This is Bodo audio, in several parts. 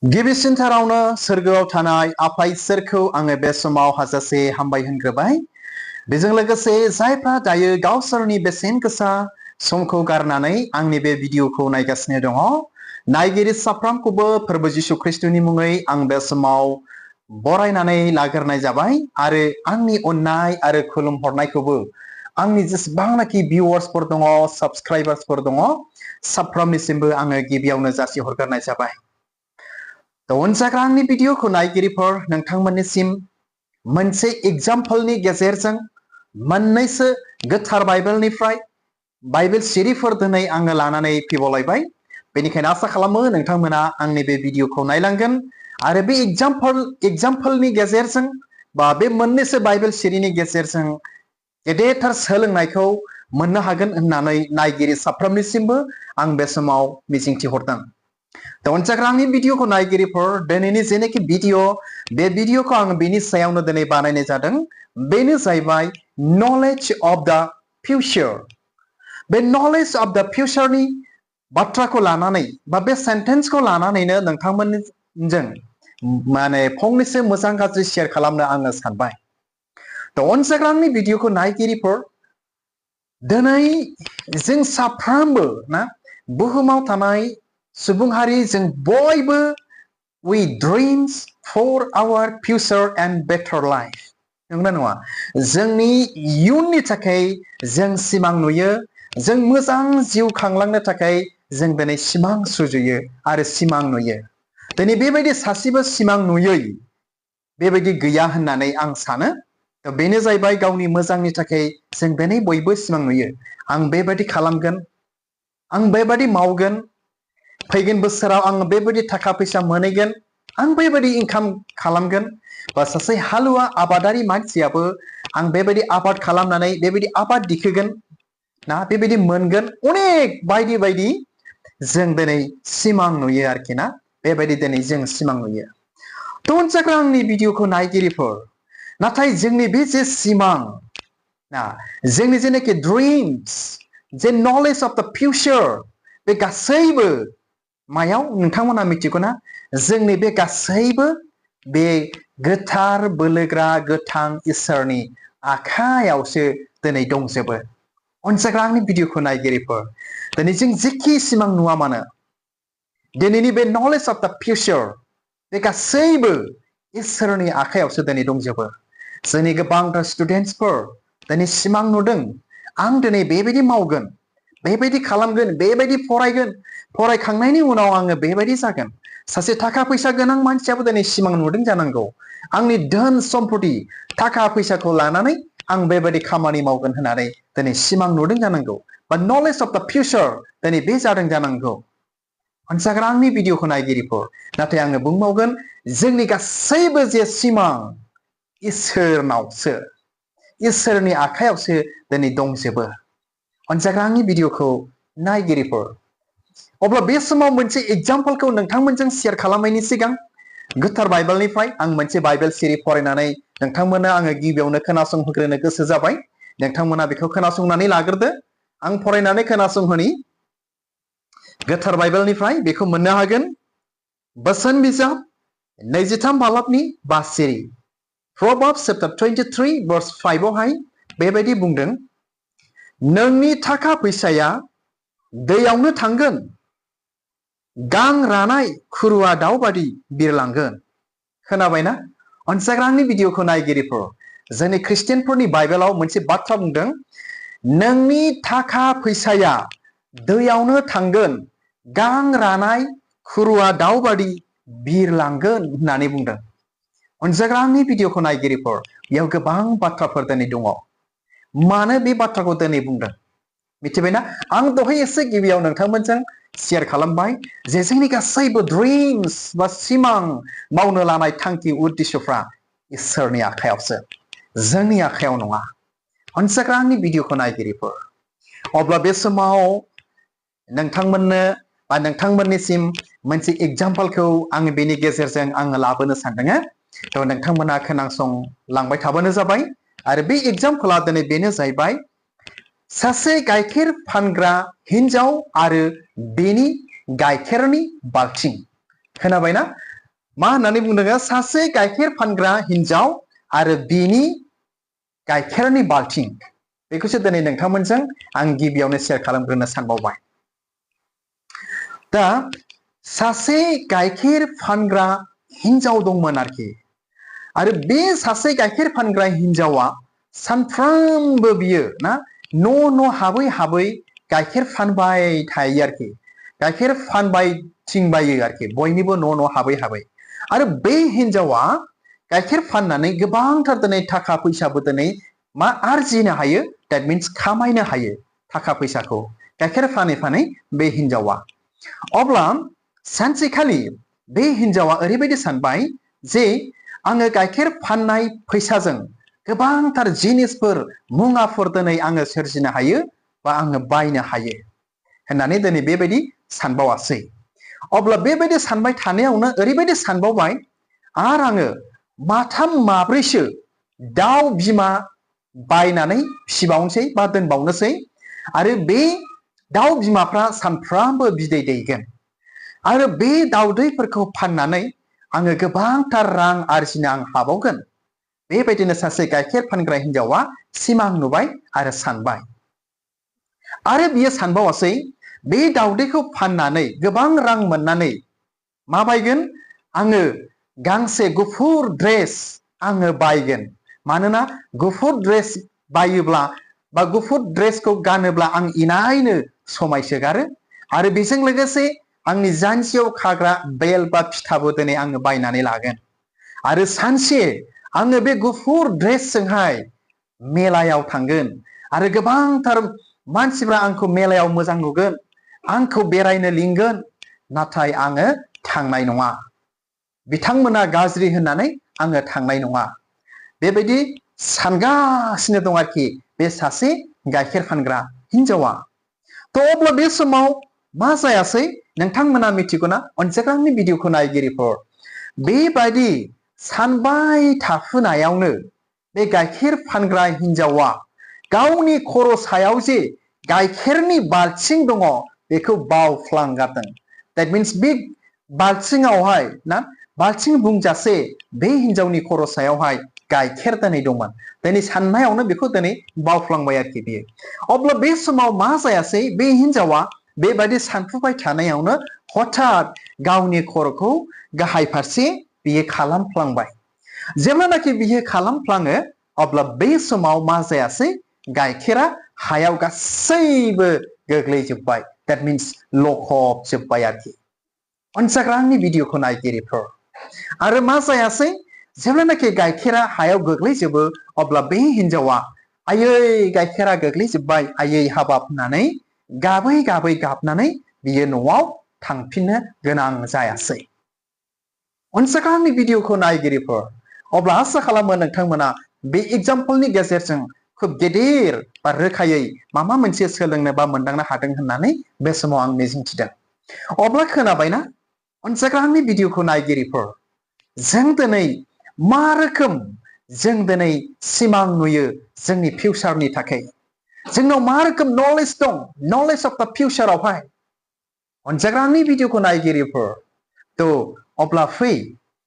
गिबिसिनथारावनो सोरगोआव थानाय आफा इसोरखौ आङो बे समाव हाजासे हामबाय होनग्रोबाय। बेजों लोगोसे जायफ्रा दायो गावसोरनि बेसेन गोसा समखौ गारनानै आंनि बे भिडिअखौ नायगासिनो दङ, नायगिरि साफ्रोमखौबो फोरबो जिसु ख्रिस्टनि मुङै आं बे समाव बरायनानै लाग्रोनाय जाबाय आरो आंनि अननाय आरो खुलुमहरनायखौबो आंनि जेसेबांनाखि भिउवार्सफोर दङ, साबस्क्राइबार्सफोर दङ, साफ्रोमनिसिमबो आङो गिबियावनो जासिहरग्रोनाय जाबाय। उनजाग्रा आंनि भिडिअखौ नायगिरिफोर नोंथांमोननिसिम मोनसे एग्जाम्पलनि गेजेरजों मोननैसो गोथार बाइबेलनिफ्राय बाइबेल सिरिफोर दिनै आङो लानानै फैबावलायबाय। बेनिखायनो आसा खालामो नोंथांमोना आंनि बे भिडिअखौ नायलांगोन आरो बे एग्जाम्पलनि गेजेरजों बा बे मोननैसो बाइबेल सिरिनि गेजेरजों गेदेरथार सोलोंनायखौ मोननो हागोन होननानै नायगिरि साफ्रोमनिसिमबो आं बे समाव मिजिंथिहरदों। उनजाग्रा आंनि भिडिअखौ नायगिरिफोर दिनैनि जेनाखि भिडिअ, बे भिडिअखौ आं बेनि सायावनो दिनै बानायनाय जादों। बेनो जाहैबाय नलेज अफ द फिउचार। बे नलेज अफ द फिउचारनि बाथ्राखौ लानानै बा बे सेन्टेन्सखौ लानानैनो नोंथांमोनजों माने फंनैसो मोजां गाज्रि शेयार खालामनो आङो सानबाय। उनजाग्रा आंनि भिडिअखौ नायगिरिफोर दिनै जों साफ्रोमबो ना बुहुमाव थानाय सुबुं हारि जों बयबो we dreams for our future and better life। नंगौना नङा? जोंनि इयुननि थाखाय जों सिमां नुयो, जों मोजां जिउ खांलांनो थाखाय जों दिनै सिमां सुजुयो आरो सिमां नुयो। दिनै बेबायदि सासेबो सिमां नुयै बेबायदि गैया होननानै आं सानो। बेनो जाहैबाय गावनि मोजांनि थाखाय जों दिनै बयबो सिमां नुयो। आं बेबायदि खालामगोन, आं बेबायदि मावगोन, फैगोन बोसोराव आं बेबायदि थाखा फैसा मोनहैगोन, आं बेबायदि इनकाम खालामगोन, बा सासे हालुवा आबादारि मानसियाबो आं बेबायदि आबाद खालामनानै बेबायदि आबाद दिखोगोन ना, बेबायदि मोनगोन, अनेक बायदि बायदि जों दिनै सिमां नुयो आरोखि ना, बेबायदि दिनै जों सिमां नुयो। उनजाग्रा आंनि भिडिअखौ नायगिरिफोर, नाथाय जोंनि बे जे सिमां ना, जोंनि जेनाखि ड्रिम्स, जे नलेज अफ द फिउचार, बे गासैबो मायाव नोंथांमोना मिथिगौ ना? जोंनि बे गासैबो बे गोथार बोलोग्रा गोथां इसोरनि आखायावसो दिनै दंजोबो। अनजाग्रा आंनि भिडिअखौ नायगिरिफोर, दिनै जों जेखि सिमां नुवा मानो, दिनैनि बे नलेज अफ द फिउचार बे गासैबो इसोरनि आखायावसो दिनै दंजोबो। जोंनि गोबांथार स्टुडेन्टसफोर दिनै सिमां नुदों, आं दिनै बेबायदि मावगोन, बेबायदि खालामगोन, बेबायदि फरायगोन, फरायखांनायनि उनाव आङो बेबायदि जागोन। सासे थाखा फैसा गोनां मानसियाबो दिनै सिमां नुदों जानांगौ, आंनि धोन सम्पति थाखा फैसाखौ लानानै आं बेबायदि खामानि मावगोन होननानै दिनै सिमां नुदों जानांगौ, बा नलेज अफ द फिउचार दिनै बे जादों जानांगौ। अनजाग्रा आंनि भिडिअखौ नायगिरिफोर, नाथाय आङो बुंबावगोन, जोंनि गासैबो जे सिमां इसोरनावसो, इसोरनि आखायावसो दिनै दंजोबो। अनजाग्रा आंनि भिडिअखौ नायगिरिफोर, अब्ला बे समाव मोनसे एग्जाम्पलखौ नोंथांमोनजों शेयार खालामनायनि सिगां गोथार बाइबेलनिफ्राय आं मोनसे बाइबेल सिरि फरायनानै नोंथांमोननो आङो गिबियावनो खोनासंहोग्रोनो गोसो जाबाय। नोंथांमोना बेखौ खोनासंनानै लाग्रोदो। आं फरायनानै खोनासंहोनि। गोथार बाइबेलनिफ्राय बेखौ मोननो हागोन। बोसोन बिजाब 23 बालाबनि 5 सिरि, Proverbs chapter 23 verse 5 आवहाय बेबायदि बुंदों, नोंनि थाखा फैसाया दैयावनो थांगोन, गां रानाय खुरुवा दाउ बादि बिरलांगोन। खोनाबायना? अनजाग्रा आंनि भिडिअखौ नायगिरिफोर, जोंनि ख्रिस्टियानफोरनि बाइबेलाव मोनसे बाथ्रा बुंदों, नोंनि थाखा फैसाया दैयावनो थांगोन, गां रानाय खुरुवा दाउ बादि बिरलांगोन होननानै बुंदों। अनजाग्रा आंनि भिडिअखौ नायगिरिफोर, बेयाव गोबां बाथ्राफोर दिनै दङ। मानो बे बाथ्राखौ दिनै बुंदों मिथिबायना? आं दहाय एसे गिबियाव नोंथांमोनजों शेयार खालामबाय जे जोंनि गासैबो ड्रिम्स बा सिमां मावनो लानाय थांखि उद्देश्यफ्रा इसोरनि आखायावसो, जोंनि आखायाव नङा। अनजाग्रा आंनि भिडिअखौ नायगिरिफोर, अब्ला बे समाव नोंथांमोननो बा नोंथांमोननिसिम मोनसे एग्जाम्पलखौ आङो बेनि गेजेरजों आङो लाबोनो सानदों। नोंथांमोना खोनासंलांबाय थाबानो जाबाय। आरो बे एग्जाम्पला दिनै बेनो जाहैबाय, सासे गाइखेर फानग्रा हिन्जाव आरो बेनि गाइखेरनि बाल्थिं। खोनाबायना? मा होननानै बुंदों सासे गाइखेर फानग्रा हिन्जाव आरो बिनि गाइखेरनि बाल्थिं बेखौसो दिनै नोंथांमोनजों आं गिबियावनो शेयार खालामग्रोनो सानबावबाय दा सासे गाइखेर फानग्रा हिन्जाव दंमोन आरोखि आरो बे सासे गाइखेर फानग्रा हिन्जावा सानफ्रामबो बियो ना न' हाबै हाबै गाइखेर फानबाय थायो आरोखि गाइखेर फानबाय थिंबायो आरोखि बयनिबो न' हाबै हाबै आरो बे हिन्जावा गाइखेर फाननानै गोबांथार दिनै थाखा फैसाबो दिनै मा आरजिनो हायो दैट मिन्स खामायनो हायो थाखा फैसाखौ गाइखेर फानै फानै बे हिन्जावा अब्ला सानसेखालि बे हिन्जावा ओरैबायदि सानबाय जे आङो गाइखेर फाननाय फैसाजों गोबांथार जिनिसफोर मुवाफोर दिनै आङो सोरजिनो हायो बा आङो बायनो हायो होननानै दिनै बेबायदि सानबावासै अब्ला बेबायदि सानबाय थानायावनो ओरैबायदि सानबावबाय आरो आङो माथाम माब्रैसो दाउ बिमा बायनानै फिसिबावनोसै बा दोनबावनोसै आरो बे दाउ बिमाफ्रा सानफ्रामबो बिदै दैगोन आरो बे दाउदैफोरखौ फाननानै आङो गोबांथार रां आरजिनो आं हाबावगोन बेबायदिनो सासे गाइखेर फानग्रा हिन्जावा सिमां नुबाय आरो सानबाय आरो बियो सानबावासै बे दाउदैखौ फाननानै गोबां रां मोननानै मा बायगोन आङो गांसे गुफुर ड्रेस आङो बायगोन मानोना गुफुर ड्रेस बायोब्ला बा गुफुर ड्रेसखौ गानोब्ला आं इनायनो समायसोगारो आरो बेजों लोगोसे आंनि जानजियाव खाग्रा बेल बा फिथाबो दिनै आङो बायनानै लागोन आरो सानसे आङो बे गुफुर ड्रेसजोंहाय मेलायाव थांगोन आरो गोबांथार मानसिफ्रा आंखौ मेलायाव मोजां नुगोन आंखौ बेरायनो लिंगोन नाथाय आङो थांनाय नङा बिथांमोना गाज्रि होननानै आङो थांनाय नङा बेबायदि सानगासिनो दं आरोखि बे सासे गाइखेर फानग्रा हिन्जावा थ' अब्ला बे समाव मा जायासै नोंथांमोना मिथिगौना अनसायग्रानि भिडिअखौ नायगिरिफोर बेबायदि सानबाय थाफुनायावनो बे गाइखेर फानग्रा हिन्जावा गावनि खर' सायाव जे गाइखेरनि बाल्थिं दङ बेखौ बावफ्लांगारदों दैट मिन्स बे बाल्थिङावहाय ना बाल्थिं बुंजासे बे हिन्जावनि खर' सायावहाय गाइखेर दिनै दंमोन दिनै साननायावनो बेखौ दिनै बावफ्लांबाय आरोखि बियो अब्ला बे समाव मा जायासै बे हिन्जावा बेबायदि सानफुबाय थानायावनो हठात गावनि खर'खौ गाहाय फारसे बियो खालामफ्लांबाय जेब्लानाखि बियो खालामफ्लाङो अब्ला बे समाव मा जायासै गाइखेरा हायाव गासैबो गोग्लैजोबबाय दैट मिन्स लखबजोबबाय आरोखि अनसायग्रानि भिडिअखौ नायगिरिफोर आरो मा जायासै जेब्लानाखि गाइखेरा हायाव गोग्लैजोबो अब्ला बे हिन्जावा आयै गाइखेरा गोग्लैजोबबाय आयै हाबाब होननानै गाबै गाबै गाबनानै बियो न'आव थांफिननो गोनां जायासै अनसायग्रानि भिडिअखौ नायगिरिफोर अब्ला आसा खालामो नोंथांमोना बे एग्जाम्पलनि गेजेरजों खुब गेदेर बा रोखायै माबा मोनसे सोलोंनो बा मोनदांनो हादों होननानै बे समाव आं मिजिंथिदों अब्ला खोनाबायना अनसायग्रानि भिडिअखौ नायगिरिफोर जों दिनै मा रोखोम जों दिनै सिमां नुयो जोंनि फिउचारनि थाखाय जोंनाव मा रोखोम नलेज दं नलेज अफ द फिउचारावहाय अनसायग्रानि भिडिअखौ नायगिरिफोर थ' अब्ला फै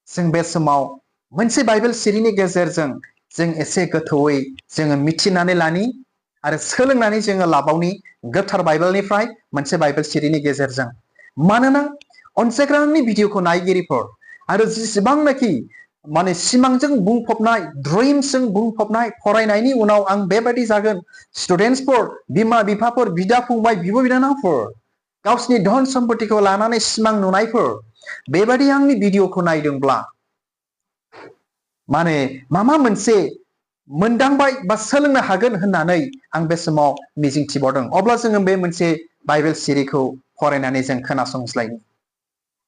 जों बे समाव मोनसे बाइबेल सिरिनि गेजेरजों जों एसे गोथौयै जोङो मिथिनानै लानि आरो सोलोंनानै जोङो लाबावनि गोथार बाइबेलनिफ्राय मोनसे बाइबेल सिरिनि गेजेरजों मानोना अनसायग्रानि भिडिअखौ नायगिरिफोर आरो जेसेबांनाखि माने सिमांजों बुंफबनाय ड्रिम्सजों बुंफबनाय फरायनायनि उनाव आं बेबायदि जागोन स्टुडेन्टसफोर बिमा बिफाफोर बिदा फंबाय बिब' बिनानावफोर गावसिनि धन सम्पतिखौ लानानै सिमां नुनायफोर बेबायदि आंनि भिडिअखौ नायदोंब्ला माने माबा मोनसे मोनदांबाय बा सोलोंनो हागोन होननानै आं बे समाव मिजिंथिबावदों अब्ला जोङो बे मोनसे बाइबेल सिरिखौ फरायनानै जों खोनासंज्लायनि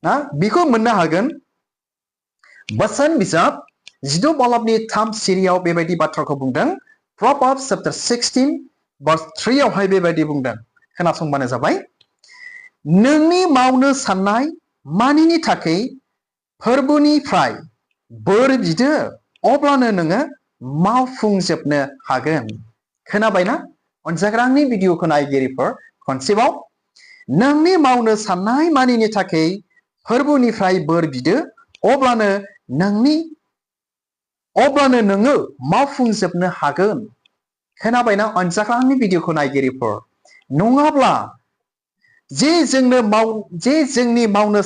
ना बेखौ मोननो हागोन बोसोन बिजाब 16 बालाबनि 3 सिरियाव बेबायदि बाथ्राखौ बुंदों प्रभार्ब्स चैप्टर 16 verse 3 आवहाय बेबायदि बुंदों खोनासंबानो जाबाय नोंनि मावनो साननाय मानिनि थाखाय फोरबोनिफ्राय बोर बिदो अब्लानो नोङो मावफुंजोबनो हागोन खोनाबायना अनसायग्रानि भिडिअखौ नायगिरिफोर खनसेबाव नोंनि मावनो साननाय मानिनि थाखाय फोरबोनिफ्राय बोर बिदो अब्लानो नोङो मावफुंजोबनो हागोन। खोनाबायना अनजाग्रा आंनि भिडिअखौ नायगिरिफोर? नङाब्ला जे जोंनि मावनो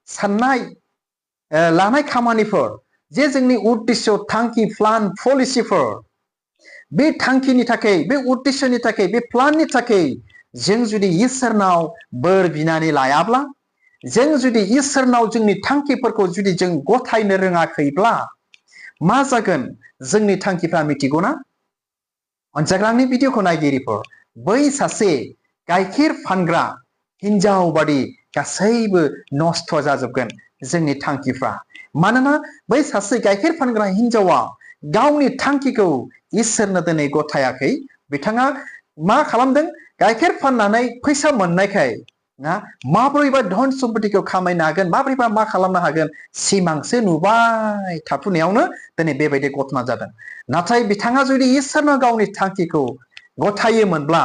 साननाय लानाय खामानिफोर, जे जोंनि उद्देश्य थांखि प्लान पलिसिफोर, बे थांखिनि थाखाय, बे उद्देश्यनि थाखाय, बे प्लाननि थाखाय जों जुदि इसोरनाव बोर बिनानै लायाब्ला, जों जुदि इसोरनाव जोंनि थांखिफोरखौ जुदि जों गथायनो रोङाखैब्ला मा जागोन? जोंनि थांखिफ्रा मिथिगौना? अनजाग्रा आंनि भिडिअखौ नायगिरिफोर, बै सासे गाइखेर फानग्रा हिनजाव बादि गासैबो नस्थ' जाजोबगोन जोंनि थांखिफ्रा। मानोना बै सासे गाइखेर फानग्रा हिनजावा गावनि थांखिखौ इसोरनो दिनै गथायाखै। बिथाङा मा खालामदों? गाइखेर फाननानै फैसा मोननायखाय ना माबोरैबा धन सम्पतिखौ खामायनो हागोन, माबोरैबा मा खालामनो हागोन, सिमांसो नुबाय थाफुनायावनो दिनै बेबायदि घटना जादों। नाथाय बिथाङा जुदि इसोरनो गावनि थांखिखौ गथायोमोनब्ला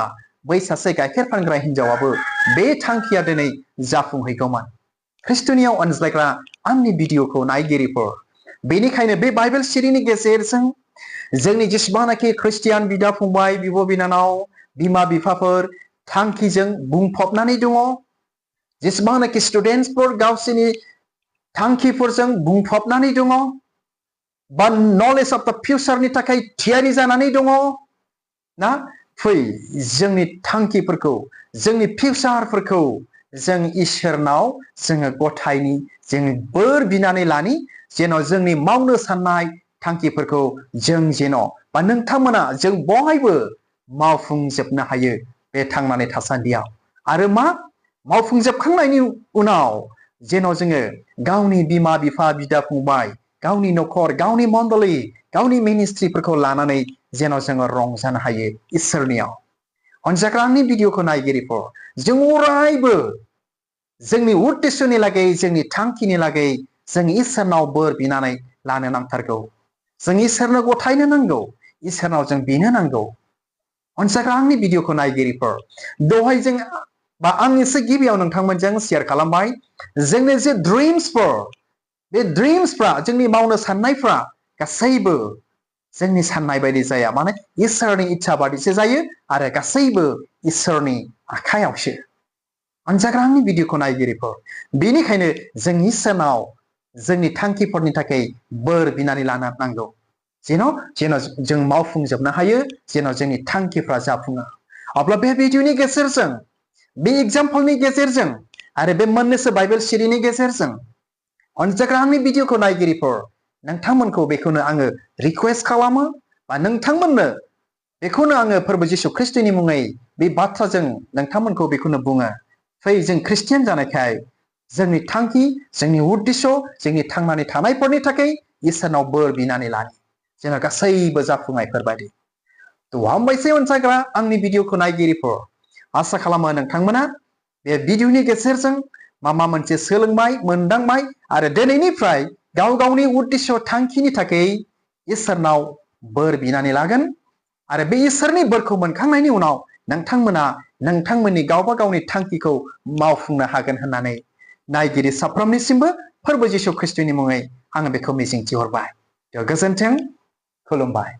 बै सासे गाइखेर फानग्रा हिनजावाबो बे थांखिया दिनै जाफुंहैगौमोन। ख्रिस्ट'नियाव अनज्लायग्रा आंनि भिडिअखौ नायगिरिफोर, बेनिखायनो बे बाइबेल सिरिनि गेजेरजों जोंनि जेसेबांनाखि ख्रिस्टियान बिदा फंबाय, बिब' बिनानाव, बिमा बिफाफोर थांखिजों बुंफबनानै दङ, जेसेबांनाखि स्टुडेन्टसफोर गावसोरनि थांखिफोरजों बुंफबनानै दङ, बा नलेज अफ द फिउचारनि थाखाय थियारि जानानै दङ ना, फै जोंनि थांखिफोरखौ, जोंनि फिउचारफोरखौ जों इसोरनाव जोङो गथायनि, जोङो बोर बिनानै लानि, जेन' जोंनि मावनो साननाय थांखिफोरखौ जों जेन' बा नोंथांमोना जों बयबो मावफुंजोबनो हायो बे थांनानै थासान्दियाव। आरो मा मावफुंजोबखांनायनि उनाव जेन' जोङो गावनि बिमा बिफा, बिदा फंबाय, गावनि न'खर, गावनि मण्डली, गावनि मिनिस्ट्रिफोरखौ लानानै जेन' जोङो रंजानो हायो इसोरनियाव। अनजाग्रा आंनि भिडिअखौ नायगिरिफोर, जों अरायबो जोंनि उद्देश्यनि लागै, जोंनि थांखिनि लागै जों इसोरनाव बोर बिनानै लानो नांथारगौ। जों इसोरनो गथायनो नांगौ, इसोरनाव जों बिनो नांगौ। अनजाग्रा आंनि भिडिअखौ नायगिरिफोर, दहाय जों बा आं एसे गिबियाव नोंथांमोनजों शेयार खालामबाय, जोंनि जे ड्रिम्सफोर, बे ड्रिम्सफ्रा, जोंनि मावनो साननायफ्रा गासैबो जोंनि साननाय बायदि जाया, माने इसोरनि इच्छा बादिसो जायो आरो गासैबो इसोरनि आखायावसो। अनजाग्रा आंनि भिडिअखौ नायगिरिफोर, बेनिखायनो जों इसोरनाव जोंनि थांखिफोरनि थाखाय बोर बिनानै लानो नांगौ, जेन' जों मावफुंजोबनो हायो, जेन' जोंनि थांखिफ्रा जाफुङो। अब्ला बे भिडिअनि गेजेरजों, बे एग्जाम्पलनि गेजेरजों आरो बे मोननैसो बाइबेल सिरिनि गेजेरजों अनजाग्रा आंनि भिडिअखौ नायगिरिफोर, नोंथांमोनखौ बेखौनो आङो रिक्वेस्ट खालामो, बा नोंथांमोननो बेखौनो आङो फोरबो जिसु ख्रिस्ट'नि मुङै बे बाथ्राजों नोंथांमोनखौ बेखौनो बुङो, फै जों ख्रिस्टियान जानायखाय जोंनि थांखि, जोंनि उद्देश्य, जोंनि थांनानै थानायफोरनि थाखाय इसोरनाव बोर बिनानै लानि, जोङो गासैबो जाफुंनायफोरबायदि। थ' हामबायसै अनजाग्रा आंनि भिडिअखौ नायगिरिफोर, आसा खालामो नोंथांमोना बे भिडिअनि गेजेरजों माबा मोनसे सोलोंबाय, मोनदांबाय आरो दिनैनिफ्राय गाव गावनि उद्देश्य थांखिनि थाखाय इसोरनाव बोर बिनानै लागोन। आरो बे इसोरनि बोरखौ मोनखांनायनि उनाव नोंथांमोना नोंथांमोननि गावबा गावनि थांखिखौ मावफुंनो हागोन होननानै नायगिरि साफ्रोमनिसिमबो फोरबो जिसु ख्रिस्ट'नि मुङै आङो बेखौ मिजिंथिहरबाय। गोजोन्थों, खुलुमबाय।